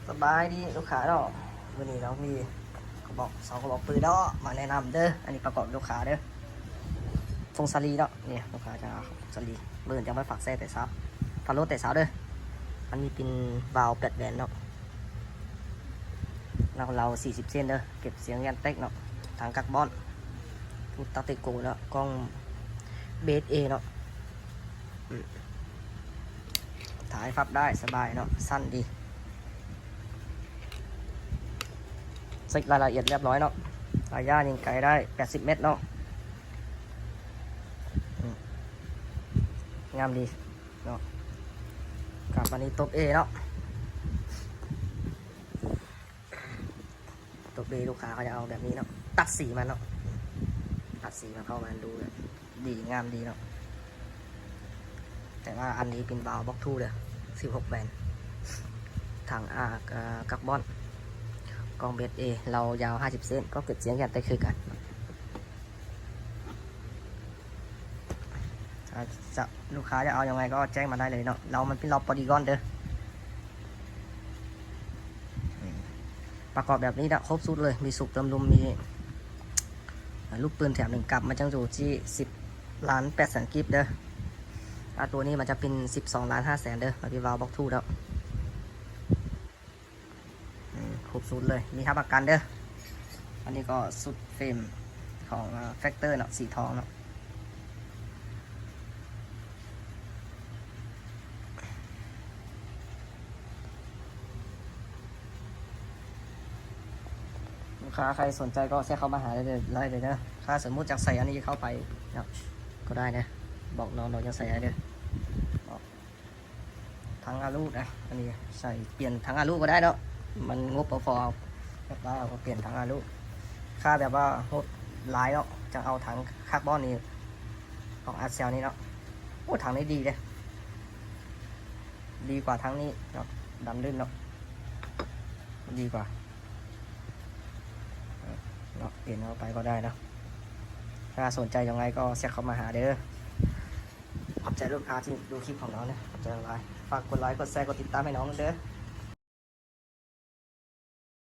ສະບາຍດີລູກຄ້າເນາະ, ມື້ນີ້ເນາະ ມີກະບອກ ສອງກະບອກປືນເນາະ ມາແນະນຳເດີ. ອັນນີ້ປະກອບລູກຄ້າເດີ ຟົງສາລີເນາະ, ນີ້ລູກຄ້າຈະເອົາຟົງສາລີ ມື້ອື່ນຈະມາຝາກແຊ່ແຕ່ເຊົ້າ ຝາກໂຫຼດແຕ່ເຊົ້າເດີ. ອັນນີ້ເປັນວາວແປດແບນເນາະ, ລາວ ລາວສີ່ສິບເຊັນເດີ, ເກັບສຽງແກນເຕັກເນາະ, ຖັງກາບອນ ພຸດຕັກເຕໂກເນາະ, ກ້ອງເບສເອເນາະ. ອືມ ຖ່າຍພັບໄດ້ສະບາຍເນາະ, ສັ້ນດີ. ເຊັກລາຍລະອຽດລຽບຮ້ອຍເນາະ, ໄລຍະຍິງໄກໄດ້ແປດສິບແມັດເນາະ. ອືມ ງາມດີເນາະ. ກັບອັນນີ້ຕົບເອເນາະ, ຕົບເອລູກຄ້າເຂົາຈະເອົາແບບນີ້ເນາະ, ຕັດສີມັນເນາະ, ຕັດສີມັນເຂົ້າມາ ມັນດູແບບ ດີງາມດີເນາະ. ແຕ່ວ່າອັນນີ້ເປັນວາວບລັອກທູເດີ ສິບຫົກແບນ, ຖັງອາກ ອາ ກາບອນ, ກ້ອງເບສເອ, ລາວຍາວຫ້າສິບເຊັນ, ກໍເກັບສຽງແກນເຕັກຄືກັນ. ອາ ຈະ ລູກຄ້າຈະເອົາຍັງໄງກໍແຈ້ງມາໄດ້ເລີຍເນາະ, ລາວມັນເປັນລາວປອລິກອນເດີ. ອືມ ປະກອບແບບນີ້ນະ ຄົບຊຸດເລີຍ, ມີສູບເຕີມລົມ, ມີ ອ່າ ລູກປືນແຖມໜຶ່ງກັບ, ມັນຈັ່ງຢູ່ທີ່ສິບລ້ານແປດແສນກີບເດີ. ອ່າ ຕົວນີ້ມັນຈະເປັນສິບສອງລ້ານຫ້າແສນເດີ, ມັນເປັນວາວບລັອກທູແລ້ວ. ອືມ ຄົບຊຸດເລີຍ, ມີຮັບປະກັນເດີ. ອັນນີ້ກໍຊຸດເຟຣມຂອງ ອ່າ ແຟັກເຕີເນາະ, ສີທອງເນາະ. ລູກຄ້າໃຜສົນໃຈກໍແຊັດເຂົ້າມາຫາໄດ້ເດີ ໄດ້ເດີ. ຖ້າສົມມຸດຢາກໃສ່ອັນນີ້ເຂົ້າໄປເນາະ ກໍໄດ້ເດີ, ບອກນ້ອງໆ ຢາກໃສ່ໄດ້ເດີ. ຖັງອາລູນະ, ອັນນີ້ໃສ່ ປ່ຽນຖັງອາລູກໍໄດ້ເນາະ, ມັນງົບບໍ່ພໍເອົາ, ແບບວ່າເຮົາກໍປ່ຽນຖັງອາລູ. ຖ້າແບບວ່າໂຫດຫຼາຍເນາະ ຈັ່ງເອົາຖັງຄາບອນນີ້ ຂອງອາເຊວນີ້ເນາະ. ໂອ້ ຖັງນີ້ດີເດ້, ດີກວ່າຖັງນີ້ເນາະ, ດຳລື່ນເນາະ, ດີກວ່າເນາະ, ປ່ຽນເອົາໄປກໍໄດ້ເນາະ. ຖ້າສົນໃຈຈັ່ງໃດກໍແຊັດເຂົ້າມາຫາເດີ. ຂອບໃຈລູກຄ້າທີ່ດູຄລິບຂອງນ້ອງເດີ, ຂອບໃຈຫຼາຍ. ຝາກກົດໄລ ກົດແຊ ກົດຕິດຕາມໃຫ້ນ້ອງເດີ.